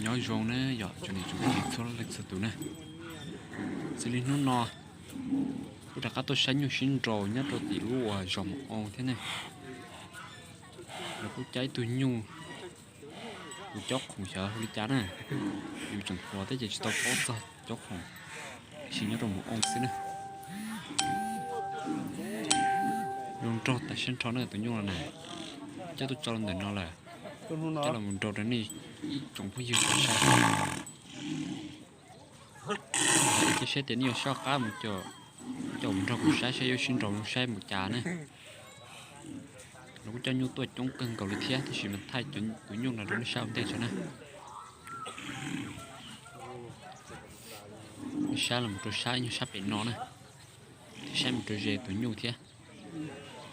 Nyob zoo na yom, tsoom niam tsoom txiv txhua leej txhua tus na. Xws li hnub no kuj rov qab tuaj saib nyuj sib nraus nyob rau tim lub uas zos Mus Oo thiab ne. Lawv kuj cab ib tug nyuj, tus caub khoom xyov hu li cas na. Yus tseem hluas thiab ces tsis tau paub txog caub khoom, tab sis nyob rau Mus Oo xwb na. Zoo nraug tas siab nrho na tus nyuj no na. Coj tuaj tso ntawm no lawm, coj los mus nraus rau nej ib tsoom phooj ywg tau saib. Cia saib tias nej yuav soj qab mus, coj mus nrog kuv saib saib yuav sib nraus zoo saib mus cas ne. Lawv kuj coj nyuj tuaj coob kawg nkaus li thiab, tab sis mas thaij tus nyuj no rau nej saib ua ntej tso na. Nej saib los mus rau sab, nyuj sab pem no na, thiab saib mus rau ze tus nyuj thiab.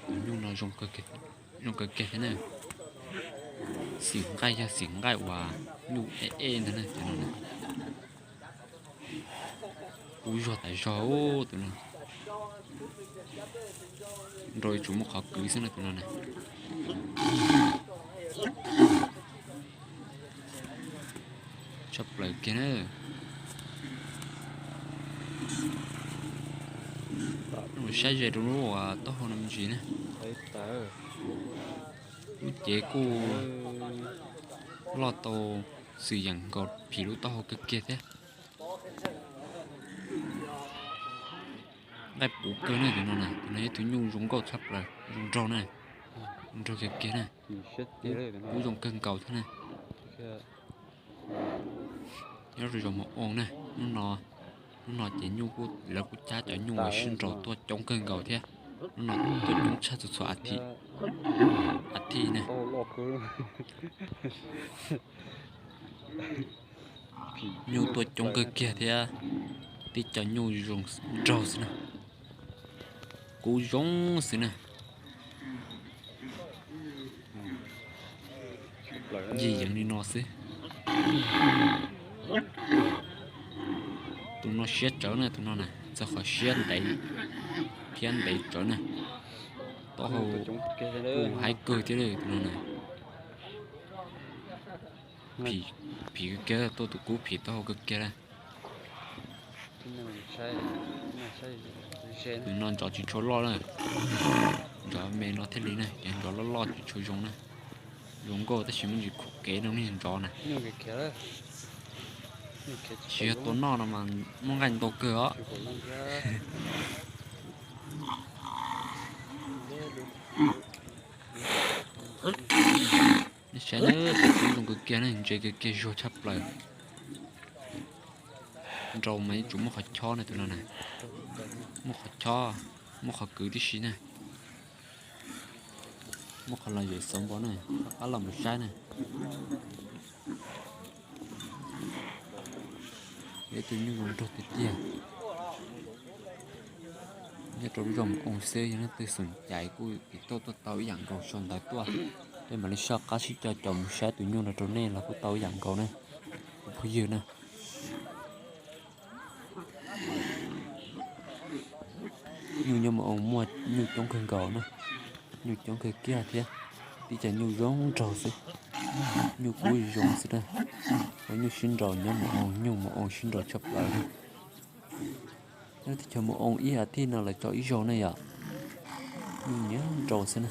Tus nyuj no zoo kawg kiag thiab na. Xim nqaij yog xim nqaij uas nyuj ej ej ntag na, tus no na. Kub zog tas zog tus no. Nraus yuav tsum muaj qhov kwv xwb na tus no na. Tshaj plaws kiag na. Saib ze rau lub uas taub hau no me ntsis na. Lub cev kuj loj tau xwm yeem nkaus phim lub taub hau kawg kiag thiab. Nqaij puv kawg na tus no na, tus no yog tus nyuj zoo nkauj tshaj plaws, zoo nraug na, zoo nraug kiag kiag na. Kub zoo kawg nkaus thiab na. Nyob rau zos Mus Oo na, hnub no ces nyuj kuj, lawv kuj cab cov nyuj uas sib nraus tuaj coob kawg nkaus thiab. Hnub no tuaj coob tshaj txhua txhua a thiv, a thiv na. Nyuj tuaj coob kawg kiag thiab, tib co nyuj zoo nraug xwb na, kub zoo xwb na. Ncig yeev li no xwb. Tus no siab tsawv na, tus no na txog qhov siab ntev thiab ntev tsawv na. Taub hau kuj haib kawg thiab tus no na. Phim kawg kiag, tuaj tus kub phim taub hau kawg kiag na. Tus no ntsov tsis tshua loj na, ntsov me no thiaj li na, ces ntsov loj loj tsis tshua zoo na. Zoo nkauj tab sis muaj ntsis khuv kev no niag ntsov na. Tsis yog tua noj no mas muaj nqaij ntau kawg os. Nej saib na, tus kub zoo kawg kiag na, ntse kawg kiag, zuag tshaj plaws. Nraus mas yuav tsum muaj qhov chob na tus no na. Muaj qhov chob, muaj qhov kwv tib si na. Muaj qhov los zem xauv npau na, rov qab los mus saib na. Yog ib tug nyuj zoo nraug tiag tiag. Nyob rau lub zos Mus Oo xwb, yog leej twg xom cai kuj tiv tauj tuaj tau ib yam nkaus sau ntawv tuaj, peb mam li soj qab sib coj caum mus saib tus nyuj no rau nej los kuj tau ib yam nkaus na, kuv phooj ywg na. Nyuj nyob Mus Oo muaj nyuj coob kawg nkaus na, nyuj coob kawg kiag thiab, tib co nyuj zoo nraug xwb, nyuj kub zoo xwb na. Ua nyuj sib nraus nyob Mus Oo, nyuj Mus Oo sib nraus tshaj plaws na. Nyob teb chaws Mus Oo ib as thiv no lawv tso ib zaug na yom, nyuj nyiam nraus xwb na.